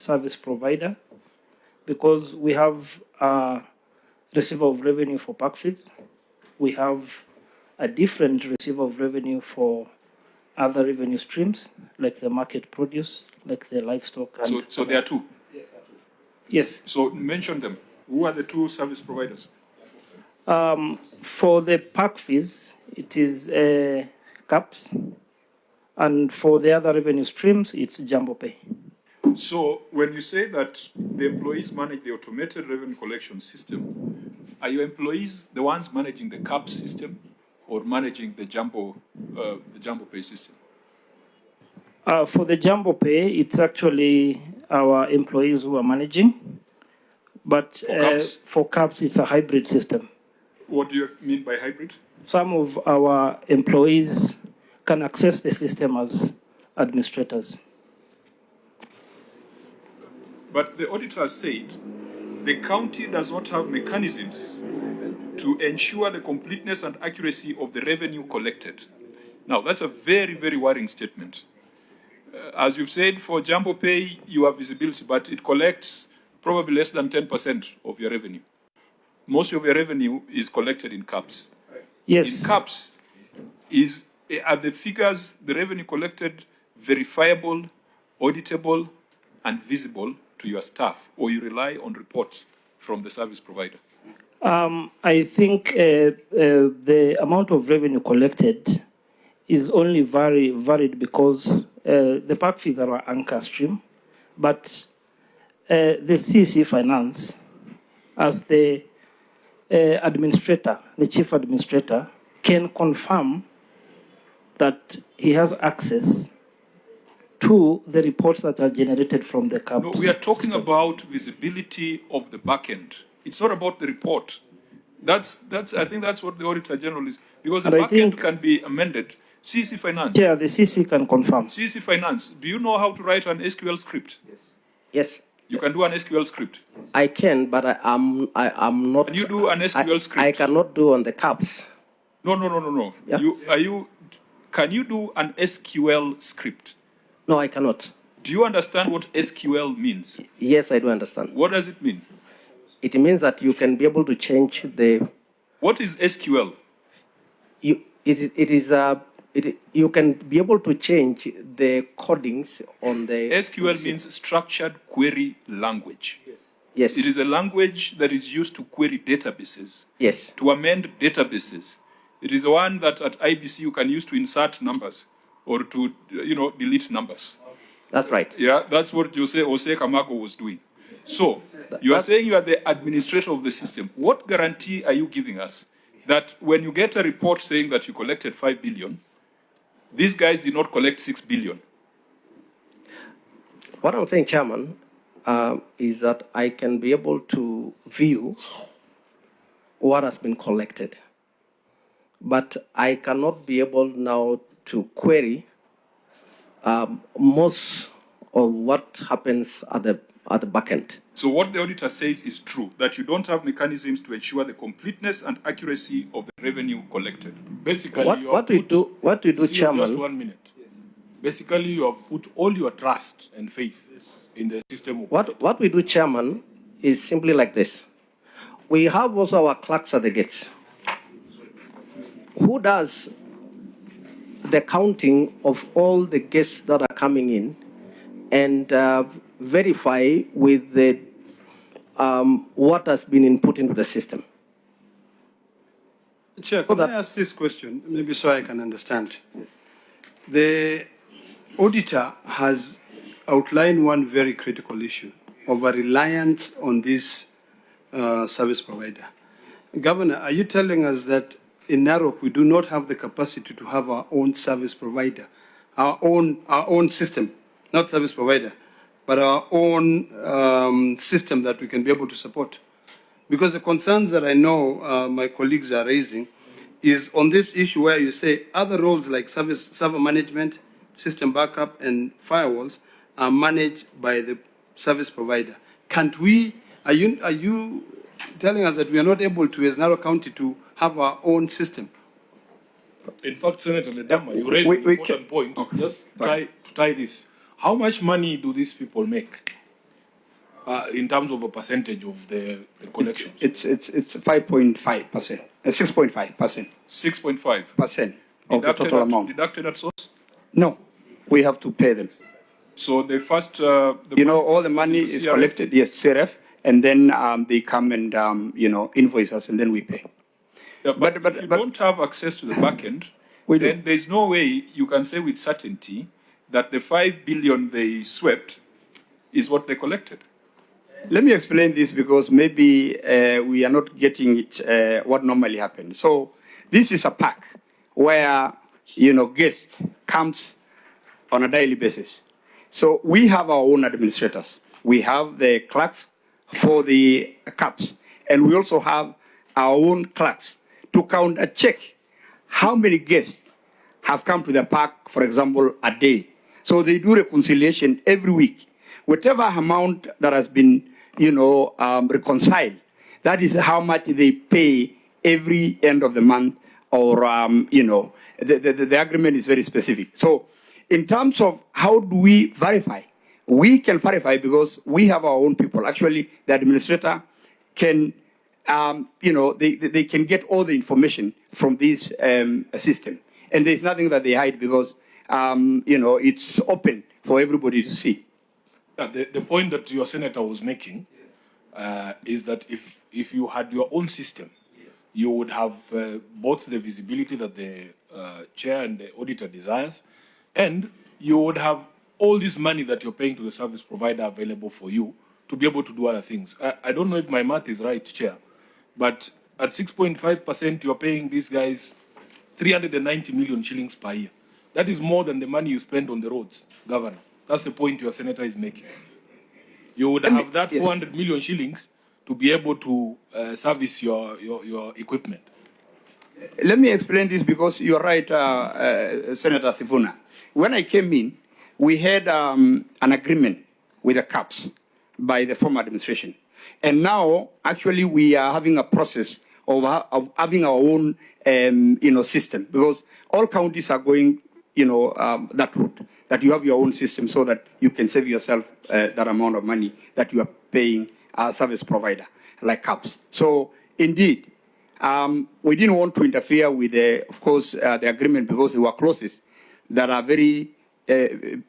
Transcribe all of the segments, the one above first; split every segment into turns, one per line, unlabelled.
service provider because we have a receiver of revenue for park fees. We have a different receiver of revenue for other revenue streams, like the market produce, like the livestock. And
So there are two.
Yes.
So mention them. Who are the two service providers?
For the park fees, it is CAPS, and for the other revenue streams, it's JamboPay.
So when you say that the employees manage the automated revenue collection system, are your employees the ones managing the CAP system or managing the JamboPay system?
For the JamboPay, it's actually our employees who are managing, but
For CAPS?
For CAPS, it's a hybrid system.
What do you mean by hybrid?
Some of our employees can access the system as administrators.
But the auditor said the county does not have mechanisms to ensure the completeness and accuracy of the revenue collected. Now, that's a very, very worrying statement. As you've said, for JamboPay, you have visibility, but it collects probably less than 10% of your revenue. Most of your revenue is collected in CAPS.
Yes.
In CAPS, are the figures, the revenue collected, verifiable, auditable, and visible to your staff, or you rely on reports from the service provider?
I think the amount of revenue collected is only very varied because the park fees are our anchor stream, but the CEC Finance, as the administrator, the chief administrator, can confirm that he has access to the reports that are generated from the CAPS.
No, we are talking about visibility of the back end. It's not about the report. I think that's what the Auditor General is, because the
And I
back end
think
can be amended. CEC Finance.
Yeah, the CEC can confirm.
CEC Finance, do you know how to write an SQL script?
Yes. Yes.
You can do an SQL script.
I can, but I am not.
Can you do an SQL script?
I cannot do on the CAPS.
No, no, no, no, no.
Yeah.
Can you do an SQL script?
No, I cannot.
Do you understand what SQL means?
Yes, I do understand.
What does it mean?
It means that you can be able to change the.
What is SQL?
You, it is a. It, you can be able to change the codings on the
SQL means structured query language.
Yes.
It is a language that is used to query databases.
Yes.
To amend databases. It is one that at IBC you can use to insert numbers or to delete numbers.
That's right.
Yeah, that's what Jose Camargo was doing. So, you are saying you are the administrator of the system. What guarantee are you giving us that when you get a report saying that you collected 5 billion, these guys did not collect 6 billion?
What I'm saying, Chairman, is that I can be able to view what has been collected, but I cannot be able now to query most of what happens at the back end.
So what the auditor says is true, that you don't have mechanisms to ensure the completeness and accuracy of the revenue collected.
Basically,
What
you have put
we do,
See,
Chairman.
Just 1 minute. Basically, you have put all your trust and faith in the system. Of
What we do, Chairman, is simply like this. We have also our clerks at the gates. Who does the counting of all the guests that are coming in and verify with the what has been input into the system?
Chair, can I ask this question, maybe so I can understand? Yes. The auditor has outlined one very critical issue of a reliance on this service provider. Governor, are you telling us that in Narok we do not have the capacity to have our own service provider, our own system, not service provider, but our own system that we can be able to support? Because the concerns that I know my colleagues are raising is on this issue where you say other roles like server management, system backup, and firewalls are managed by the service provider. Can't we, are you, are you telling us that we are not able to, as Narok County, to have our own system?
In fact, Senator Ledama, you raised an important point.
Okay.
Just to tie this. How much money do these people make? In terms of a percentage of the collections?
It's 5.5%, 6.5%
6.5
percent of the
Deducted
total amount.
Deducted at source?
No, we have to pay them.
So the first, the
You know, all the
first goes
money
into
is
CRF.
collected, yes, CRF, and then they come and, you know, invoice us, and then we pay.
Yeah, but if you don't have access to the back end,
We do.
then there's no way you can say with certainty that the 5 billion they swept is what they collected.
Let me explain this because maybe we are not getting it what normally happens. So this is a park where, you know, guests comes on a daily basis. So we have our own administrators. We have the clerks for the caps, and we also have our own clerks to count a check how many guests have come to the park, for example, a day. So they do reconciliation every week. Whatever amount that has been, you know, reconciled, that is how much they pay every end of the month, or, you know, the agreement is very specific. So in terms of how do we verify, we can verify because we have our own people. Actually, the administrator can, you know, they can get all the information from this system. And there's nothing that they hide because, you know, it's open for everybody to see.
The point that your senator was making is that if you had your own system, you would have both the visibility that the chair and the auditor desires, and you would have all this money that you're paying to the service provider available for you to be able to do other things. I don't know if my math is right, Chair, but at 6.5%, you're paying these guys 390 million shillings per year. That is more than the money you spend on the roads, Governor. That's the point your senator is making. You would have that 400 million shillings to be able to service your equipment.
Let me explain this because you are right, Senator Sifuna. When I came in, we had an agreement with the CAPS by the former administration. And now, actually, we are having a process of having our own you know, system, because all counties are going, you know, that route, that you have your own system so that you can save yourself that amount of money that you are paying a service provider like CAPS. So, indeed, we didn't want to interfere with, of course, the agreement, because there were clauses that are very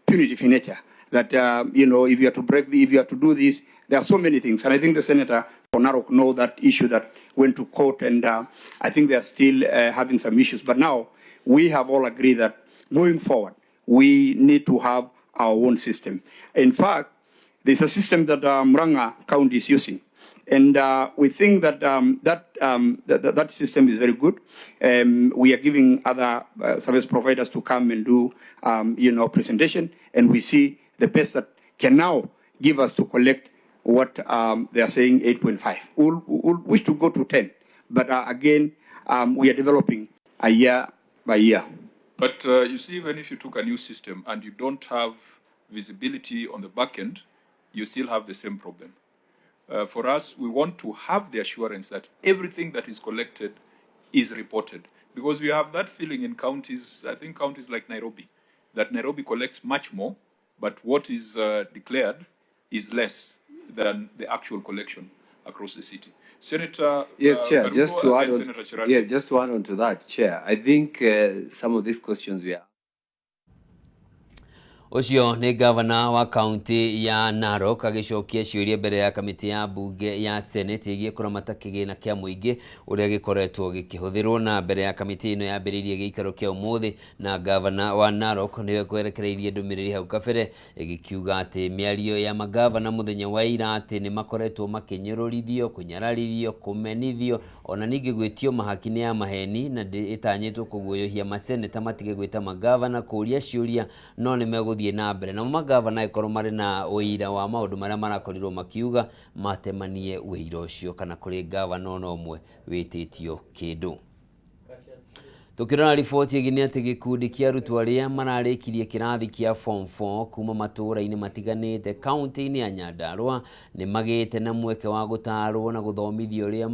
punitive in nature. That, you know, if you are to break, if you are to do this, there are so many things. And I think the senator for Narok know that issue that went to court, and I think they are still having some issues. But now we have all agreed that going forward, we need to have our own system. In fact, there's a system that Murang'a County is using. And we think that that system is very good. We are giving other service providers to come and do, you know, presentation, and we see the best that can now give us to collect what they are saying, 8.5. We'll wish to go to 10, but again, we are developing a year by year.
But you see, even if you took a new system and you don't have visibility on the back end, you still have the same problem. For us, we want to have the assurance that everything that is collected is reported. Because we have that feeling in counties, I think counties like Nairobi, that Nairobi collects much more, but what is declared is less than the actual collection across the city. Senator,
Yes, Chair,
Karugo
just to
and
add on,
Senator Cherargei.
yeah, just to add on to that, Chair, I think some of these questions we are
Ũcio nĩ gavana wa kaunti ya Narok agĩcokia ciũria mbere ya kamĩtĩ ya mbunge ya Senate ĩgiĩ kũramata kĩgĩna kĩa mũingĩ ũrĩa gĩkoretwo gĩkĩhũthĩrwo. Na mbere ya kamĩtĩ ĩno yambĩrĩirie gĩikaro kĩa ũmũthĩ, na gavana wa Narok nĩwe kwerekereirie ndũmĩrĩri hau kabere ĩgĩkiuga atĩ mĩario ya magavana mũthenya wa ira atĩ nĩ makoretwo makĩnyũrũrithio, kũnyararithio, kũmenithio ona ningĩ gwĩtio mahaki nĩ ya maheni na ĩtanyĩtwo kũguoyohia maseneta matige gwĩta magavana kũria ciũria, no nĩ megũthiĩ na mbere namo magavana angĩkorwo marĩ na ũira wa maũndũ marĩa marakorirwo makiuga matemanie ũira ũcio kana kũrĩ gavana ona ũmwe wĩtĩtio kĩndũ. Tukirora riboti ĩngĩ nĩ atĩ gĩkundi kĩa arutwo arĩa mararĩkirie kĩrathi kĩa form 4 kuma matũũra-inĩ matiganĩte kaunti-inĩ ya Nyandarua nĩ magĩte na mweke wa gũtaarwo na gũthomithio ũrĩa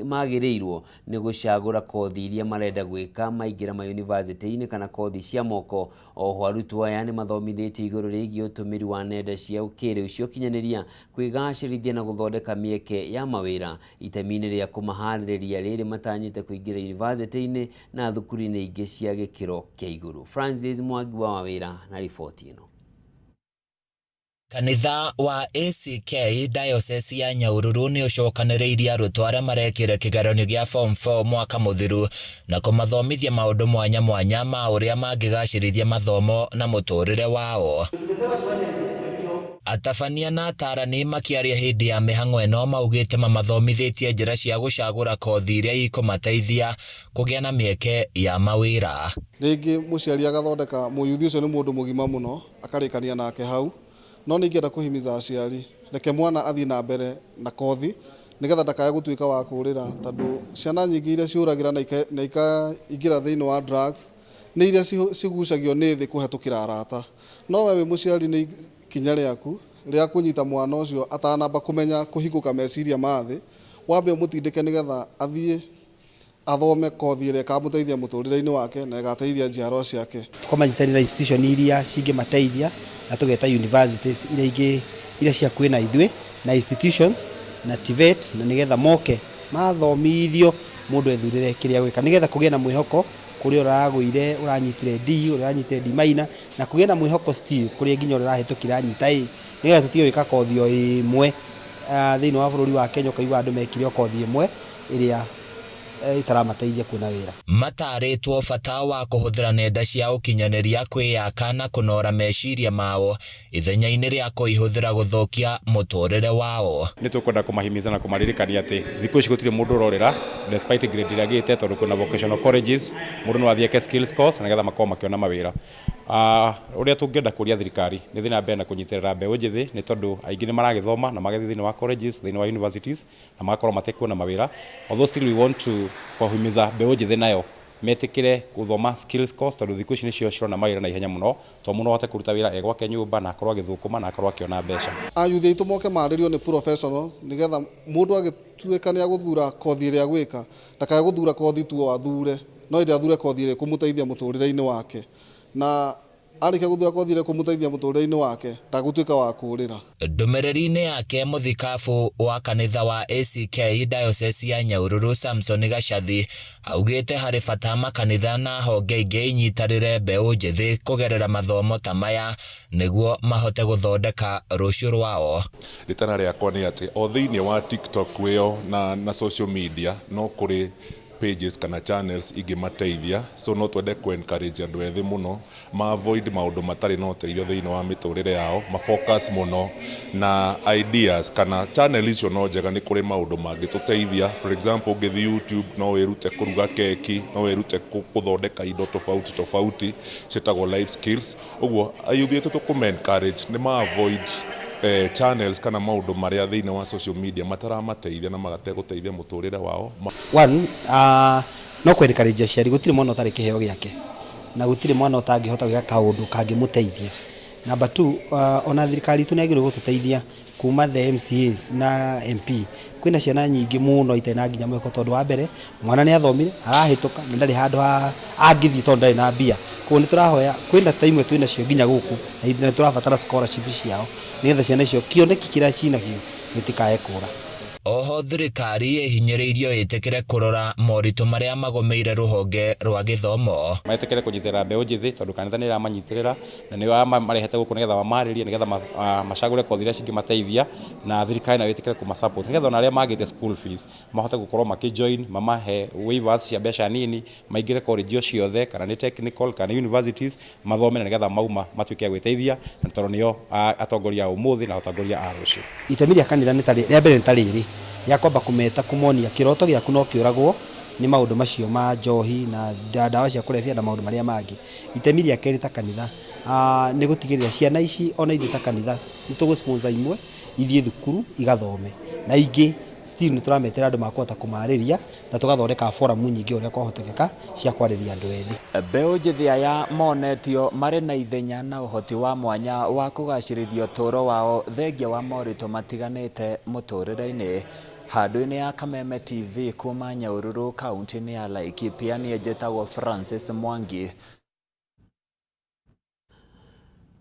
magĩrĩirwo nĩ gũcagũra kothi iria marenda gwĩka maingĩra mayunivasĩtĩ-inĩ kana kothi cia moko. Oho arutwo aya nĩ mathomithĩtio igũrũ rĩgiĩ ũtũmĩri wa nenda cia ũkĩrĩu cia ũkinyanĩria kwĩgacĩrithia na gũthondeka mĩeke ya mawĩra itemi-inĩ rĩa kũmaharĩrĩria rĩrĩ matanyĩte kũingĩra yunivasĩtĩ-inĩ na thukuru-inĩ ingĩ cia gĩkĩro kĩa igũrũ. Francis Mwangi wa Wawĩra na riboti ĩno.
Kanitha wa ACK Diocese ya Nyahururu nĩ ũcokanĩrĩirie arutwo arĩa marekire kĩgeranio gĩa form 4 mwaka mũthiru na kũmathomithia maũndũ mwanya mwanya ma ũrĩa mangĩgacĩrithia mathomo na mũtũrĩre wao. Atabania na atarani makĩaria hĩndĩ ya mĩhang'o ĩno maugĩte mamathomithĩtie njĩra cia gũcagũra kothi iria ikũmateithia kũgĩa na mĩeke ya mawĩra.
Rĩngĩ mũciari agathondeka mũyuthi ũcio nĩ mũndũ mũgima mũno akarĩkania nake hau, no nĩ ingĩenda kũhimiza aciari reke mwana athiĩ na mbere na kothi nĩgetha ndakae gũtuĩka wa kũrĩra, tondũ ciana nyingĩ iria ciũragĩra na ikaingĩra thĩinĩ wa drugs nĩ iria cigucagio nĩ thĩ kũhetũkĩra arata. No we wĩ mũciari nĩ ikinya rĩaku rĩa kũnyita mwana ũcio atanamba kũmenya kũhingũka meciria ma thĩ, wambe ũmũtindĩke nĩgetha athiĩ athome kothi ĩrĩa ĩkamũteithia mũtũrĩre-inĩ wake na ĩgateithia njiarwa ciake.
Tũkamanyitanĩra institution iria cingĩmateithia na tũgeta universities iria ingĩ iria cia kwĩ na ithuĩ na institutions na TVET, na nĩgetha moke mathomithio mũndũ ethurĩre kĩrĩa gwĩka nĩgetha kũgĩe na mwĩhoko kũrĩ ũragũire ũranyitire D, ũrĩa ũranyitire D minor, na kũgĩe na mwĩhoko still kũrĩ nginya ũrĩa ũrahĩtũkire anyita A, nĩgetha tũtige gwĩka kothi o ĩmwe thĩinĩ wa bũrũri wa Kenya ũkaigua andũ mekire o kothi ĩmwe ĩrĩa ĩtaramateithia kuona wĩra.
Matarĩtwo bata wa kũhũthĩra nenda cia ũkinyanĩria kwĩyaka na kũnora meciria mao ithenya-inĩ rĩa kũihũthĩra gũthũkia mũtũrĩre wao.
Nĩ tũkwenda kũmahimiza na kũmaririkania atĩ thikũ ici gũtirĩ mũndũ ũrorĩra despite grade ĩrĩa agĩte, tondũ kwĩna vocational colleges, mũndũ no athiĩ eke skills course nĩgetha makorwo makĩona mawĩra. Ũrĩa tũngĩenda kũria thirikari nĩ thiĩ na mbere na kũnyitĩrĩra mbeũ njĩthĩ, nĩ tondũ aingĩ nĩ maragĩthoma na magathiĩ thĩinĩ wa colleges, thĩinĩ wa universities na magakorwo matekuona mawĩra. Although still we want to kũhimiza mbeũ njĩthĩ nayo metĩkĩre gũthoma skills course, tondũ thikũ ici nĩcio cirona mawĩra na ihenya mũno, tondũ mũndũ no ahote kũruta wĩra e gwake nyũmba na akorwo agĩthũkũma na akorwo akĩona mbeca.
Ayuthi aitũ moke marĩrio nĩ professionals nĩgetha mũndũ agĩtuĩka nĩ agũthura kothi ĩrĩa agwĩka ndakae gũthura kothi tu o athure, no ĩndĩ athure kothi ĩrĩa ĩkũmũteithia mũtũrĩre-inĩ wake, na arĩkia gũthura kothi ĩrĩa ĩkũmũteithia mũtũrĩre-inĩ wake ndagũtuĩka wa kũrĩra.
Ndũmĩrĩri-inĩ yake mũthikabu wa kanitha wa ACK Diocese ya Nyahururu Samson Gacathi augĩte harĩ bata makanitha na honge ingĩ inyitanĩre mbeũ njĩthĩ kũgerera mathomo ta maya nĩguo mahote gũthondeka rũciũ rwao.
Rĩtana rĩakwa nĩ atĩ o thĩinĩ wa TikTok ĩyo na social media no kũrĩ pages kana channels ingĩmateithia, so no twende kũ encourage andũ ethĩ mũno ma avoid maũndũ matarĩ na ũteithio thĩinĩ wa mĩtũrĩre yao, ma focus mũno na ideas kana channel icio no njega, nĩ kũrĩ maũndũ mangĩtũteithia. For example, ũngĩthiĩ YouTube no wĩrute kũruga keki, no wĩrute gũthondeka indo tofauti tofauti ciĩtagwo life skills. Ũguo ayuthi aitũ tũkũma encourage nĩ ma avoid channels kana maũndũ marĩa thĩinĩ wa social media mataramateithia na magategũteithia mũtũrĩre wao.
One, no kũ encourage aciari, gũtirĩ mwana ũtarĩ kĩheo gĩake na gũtirĩ mwana ũtangĩhota gwĩka kaũndũ kangĩmũteithia. Number two, ona thirikari itũ nĩ yagĩrĩirwo gũtũteithia kuma the MCAs na MP. Kwĩna ciana nyingĩ mũno itarĩ na nginya mwĩhoko, tondũ wa mbere mwana nĩ athomire arahĩtũka na ndarĩ handũ ha angĩthiĩ tondũ ndarĩ na mbia. Koguo nĩ tũrahoya kwĩna ta imwe twĩnacio nginya gũkũ na nĩ tũrabatara scholarship ciao nĩgetha ciana icio kĩoneki kĩrĩa cinakĩo gĩtikae kũra.
Oho thirikari ĩhinyĩrĩirio ĩtĩkĩre kũrora moritũ marĩa magũmĩire rũhonge rwa gĩthomo.
Metĩkĩre kũnyitĩrĩra mbeũ njĩthĩ tondũ kanitha nĩ ĩramanyitĩrĩra na nĩo marehete gũkũ nĩgetha mamarĩrie nĩgetha macagũre kothi iria cingĩmateithia, na thirikari nayo ĩtĩkĩre kũma support nĩgetha ona arĩa magĩte school fees mahote gũkorwo makĩ join, mamahe waivers cia mbeca nini maingĩre college o ciothe, kana nĩ technical kana nĩ universities, mathome na nĩgetha mauma matuĩke a gwĩteithia, na tondũ nĩo atongoria a ũmũthĩ na atongoria a rũciũ.
Itemi rĩa kanitha nĩ ta rĩa mbere nĩ ta rĩrĩ rĩa kwamba kũmeta kũmonia kĩroto gĩaku no kĩũragwo nĩ maũndũ macio ma njohi na ndawa cia kũrebia na maũndũ marĩa mangĩ. Itemi rĩa kerĩ ta kanitha nĩ gũtigĩrĩra ciana ici ona ithuĩ ta kanitha nĩ tũgũ sponsor imwe ithiĩ thukuru igathome na ingĩ Still nĩ tũrametĩra andũ makũhota kũmarĩria na tũgathondeka forum nyingĩ ũrĩa kwahotekeka cia kwarĩria andũ ethĩ.
Mbeũ njĩthĩ aya monetio marĩ na ithenya na ũhoti wa mwanya wa kũgacĩrithia ũtũũro wao thengia wa moritũ matiganĩte mũtũrĩre-inĩ. Handũ-inĩ ya Kameme TV kuma Nyahururu kaunti-inĩ ya Laikipia, niĩ njĩtagwo Francis Mwangi.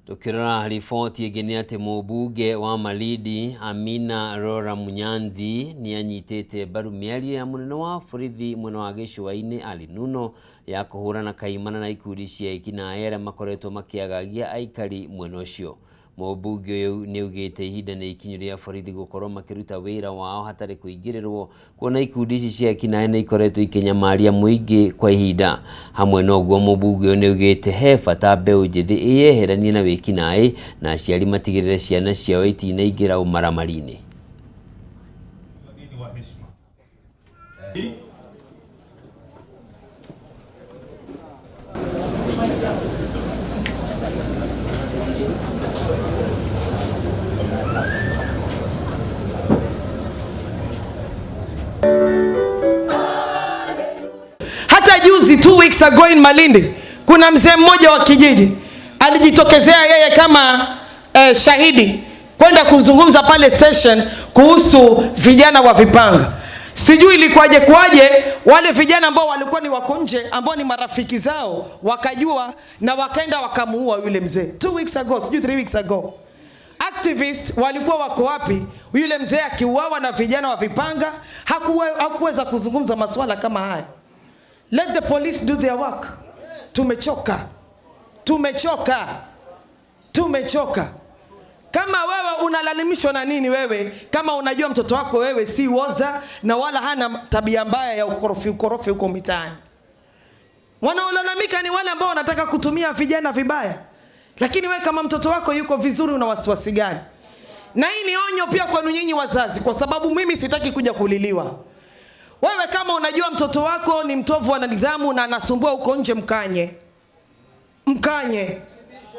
Tukirora riboti ĩngĩ nĩ atĩ mũmbunge wa Malindi Amina Rora Munyanzi nĩ anyitĩte mbaru mĩario ya mũnene wa borithi mwena wa gĩcũa-inĩ Ali Nuno ya kũhũrana kaimana na ikundi cia ekinaĩ arĩa makoretwo makĩagagia aikari mwena ũcio. Mũmbunge ũyũ nĩ augĩte ihinda nĩ ikinyu rĩa borithi gũkorwo makĩruta wĩra wao hatarĩ kũingĩrĩrwo, kuona ikundi ici cia ekinaĩ nĩ ikoretwo ikĩnyamaria mũingĩ kwa ihinda. Hamwe na ũguo, mũmbunge ũyũ nĩ augĩte he bata mbeũ njĩthĩ ĩyeheranie na wĩkinaĩ na aciari matigĩrĩre ciana ciao itinaingĩra ũmaramari-inĩ.
Hata juzi 2 weeks ago in Malindi kuna mzee mmoja wa kijiji alijitokezea yeye kama shahidi kwenda kuzungumza pale station kuhusu vijana wa vipanga. Sijui ilikuwaje kuwaje wale vijana ambao walikuwa ni wako nje ambao ni marafiki zao wakajua na wakaenda wakamuua yule mzee. 2 weeks ago, sijui 3 weeks ago. Activists walikuwa wako wapi? Yule mzee akiuawa na vijana wa vipanga hakuweza kuzungumza masuala kama haya. Let the police do their work. Tumechoka. Tumechoka. Tumechoka. Kama wewe unalalamishwa na nini wewe? Kama unajua mtoto wako wewe si woza na wala hana tabia mbaya ya ukorofi ukorofi huko mitaani. Wanaolalamika ni wale ambao wanataka kutumia vijana vibaya. Lakini wewe kama mtoto wako yuko vizuri una wasiwasi gani? Na hii ni onyo pia kwenu nyinyi wazazi, kwa sababu mimi sitaki kuja kuliliwa. Wewe kama unajua mtoto wako ni mtovu wa nidhamu na anasumbua huko nje, mkanye. Mkanye.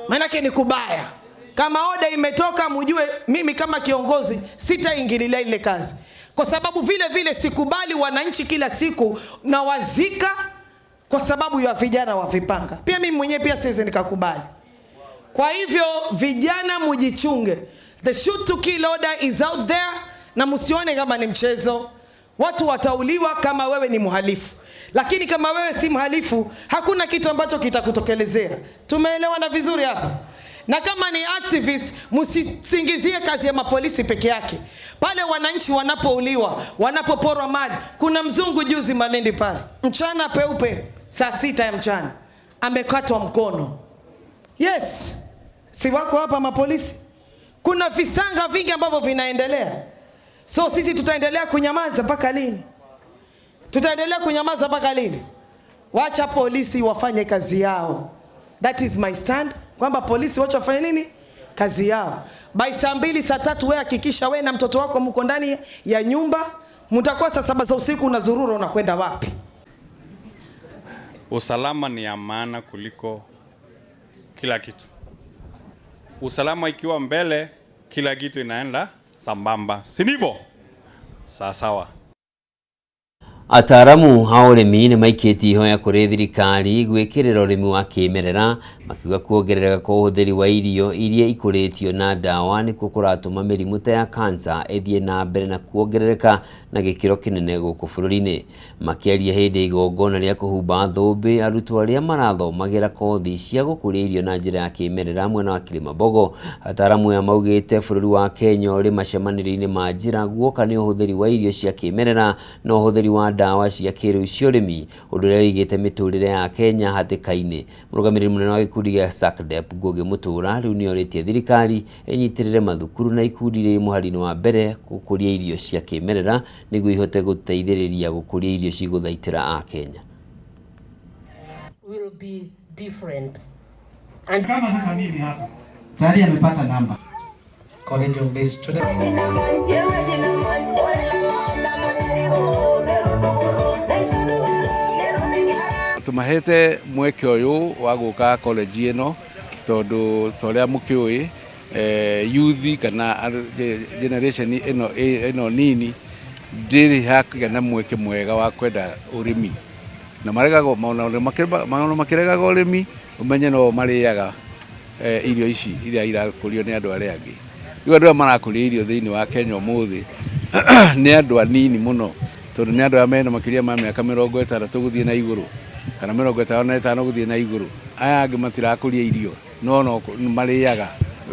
Maana ni kubaya. Kama oda imetoka mjue mimi kama kiongozi sitaingililia ile kazi. Kwa sababu vile vile sikubali wananchi kila siku na wazika kwa sababu ya vijana wa vipanga. Pia mimi mwenyewe pia siwezi nikakubali. Kwa hivyo vijana mjichunge. The shoot to kill order is out there na msione kama ni mchezo. Watu watauliwa kama wewe ni mhalifu. Lakini kama wewe si mhalifu, hakuna kitu ambacho kitakutokelezea. Tumeelewana vizuri hapa? Na kama ni activist, msisingizie kazi ya mapolisi peke yake. Pale wananchi wanapouliwa, wanapoporwa mali. Kuna mzungu juzi Malindi pale, mchana peupe, saa 6 ya mchana, amekatwa mkono. Yes, si wako hapa mapolisi? Kuna visanga vingi ambavyo vinaendelea. So sisi tutaendelea kunyamaza mpaka lini? Tutaendelea kunyamaza mpaka lini? Wacha polisi wafanye kazi yao. That is my stand. Kwamba polisi wacha wafanye nini? Kazi yao. By saa 2, saa 3 wewe hakikisha wewe na mtoto wako mko ndani ya nyumba. Mtakuwa saa 7 za usiku unazurura unakwenda wapi?
Usalama ni ya maana kuliko kila kitu. Usalama ikiwa mbele, kila kitu inaenda sambamba. Si ndivyo? Sawa sawa.
Ataaramu a ũrĩmi nĩ maikĩtie ihoya kũrĩ thirikari gwĩkĩrĩra ũrĩmi wa kĩmerera, makiuga kuongerereka kwa ũhũthĩri wa irio iria ikũrĩtio na ndawa nĩkuo kũratũma mĩrimũ ta ya kansa ĩthiĩ na mbere na kuongerereka na gĩkĩro kĩnene gũkũ bũrũri-inĩ. Makĩaria hĩndĩ ya igongona rĩa kũhumba thũmbĩ arutwo arĩa marathomagĩra kothi cia gũkũria irio na njĩra ya kĩmerera mwena wa Kilimambogo, ataaramu aya maugĩte bũrũri wa Kenya ũrĩ macemanĩrio-inĩ ma njĩra guoka nĩ ũhũthĩri wa irio cia kĩmerera na ũhũthĩri wa ndawa cia kĩrĩu cia ũrĩmi, ũndũ ũrĩa ũigĩte mĩtũrĩre ya Kenya hatĩka-inĩ. Mũrũgamĩrĩri mũnene wa gĩkundi gĩa SACDEP Ngugi Mutura rĩu nĩorĩtie thirikari ĩnyitĩrĩre mathukuru na ikundi iria irĩ mũhari-inĩ wa mbere gũkũria irio cia kĩmerera nĩguo ihote gũteithĩrĩria gũkũria irio cigũthaitĩra Akenya.
Will be different. And
kama sasa mimi hapa tayari amepata namba
College of this student.
Tumahete mweke uyu wa guka college ino tondu toria mukiui youth kana generation ino nini Ndĩrĩ hakĩgĩa na mweke mwega wa kwenda ũrĩmi na maregagwo ona makĩregaga ũrĩmi ũmenye no marĩaga irio ici iria irakũrio nĩ andũ arĩa angĩ. Rĩu andũ arĩa marakũria irio thĩinĩ wa Kenya ũmũthĩ nĩ andũ anini mũno tondũ nĩ andũ arĩa mena makĩria ma mĩaka 60 gũthiĩ na igũrũ kana 55 gũthiĩ na igũrũ. Aya angĩ matirakũria irio no no marĩaga.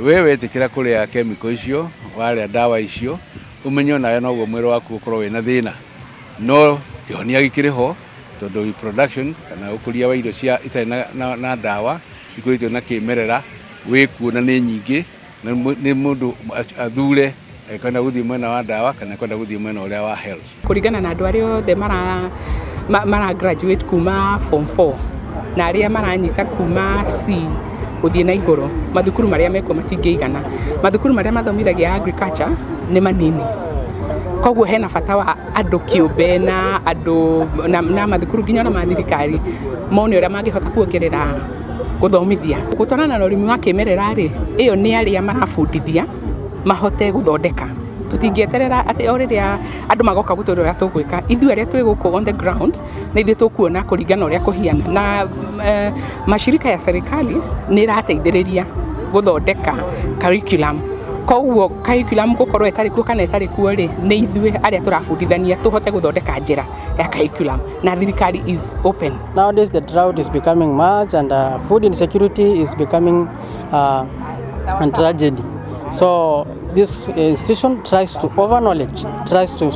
We wetĩkĩra kũrĩa kemiko icio, warĩa ndawa icio, ũmenye onawe noguo mwĩrĩ waku ũkorwo wĩna thĩna. No kĩhonia gĩkĩrĩ ho tondũ production kana ũkũria wa irio cia itarĩ na ndawa ikũrĩtio na kĩmerera wĩkuo na nĩ nyingĩ na nĩ mũndũ athure ekwenda gũthiĩ mwena wa ndawa kana ekwenda gũthiĩ mwena ũrĩa wa health.
Kũringana na andũ arĩa othe mara graduate kuma form 4 na arĩa maranyita kuma C gũthiĩ na igũrũ, mathukuru marĩa mekuo matingĩigana. Mathukuru marĩa mathomithagia agriculture nĩ manini, koguo hena bata wa andũ kĩũmbe na andũ na mathukuru nginya ona ma thirikari mone ũrĩa mangĩhota kuongerera gũthomithia. Gũtwarana na ũrĩmi wa kĩmerera rĩ, ĩyo nĩ arĩa marabundithia mahote gũthondeka. Tũtingĩeterera atĩ o rĩrĩa andũ magoka gũtwĩra ũrĩa tũgwĩka. Ithuĩ arĩa twĩ gũkũ on the ground nĩ ithuĩ tũkuona kũringana ũrĩa kũhiana na mashirika ya serikali nĩ ĩrateithĩrĩria gũthondeka curriculum. Koguo curriculum gũkorwo ĩtarĩ kuo kana ĩtarĩ kuo rĩ, nĩ ithuĩ arĩa tũrabundithania tũhote gũthondeka njĩra ya curriculum na thirikari is open.
Nowadays the drought is becoming much and food insecurity is becoming a tragedy. So this institution tries to over knowledge, tries to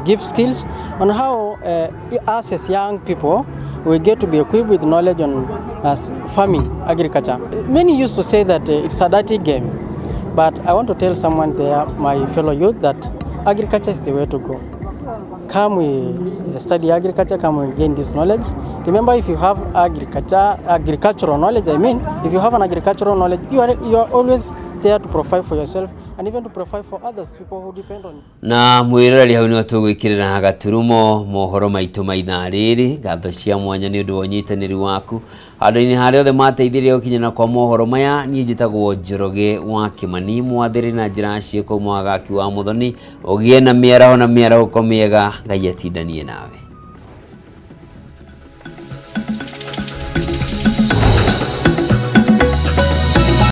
give skills on how us as young people we get to be equipped with knowledge on farming, agriculture. Many used to say that it's a dirty game, but I want to tell someone there, my fellow youth, that agriculture is the way to go. Come we study agriculture, come we gain this knowledge. Remember, if you have agricultural knowledge, I mean, if you have an agricultural knowledge, you are always there to provide for yourself and even to provide for others, people who depend on you.
Na mwiroreri hau nĩho tũgwĩkĩrĩra gaturumo mohoro maitũ ma ithaa rĩrĩ. Ngatho cia mwanya nĩ ũndũ wa ũnyitanĩri waku handũ-inĩ harĩa othe mateithirie gũkinyana kwa mohoro maya. Niĩ njĩtagwo Njoroge wa Kĩmani, mwathĩrĩ na njĩra ciĩko mwagaki wa Mũthoni. Ũgĩe na mĩaraho na mĩarahũko mĩega. Ngai atindanie nawe.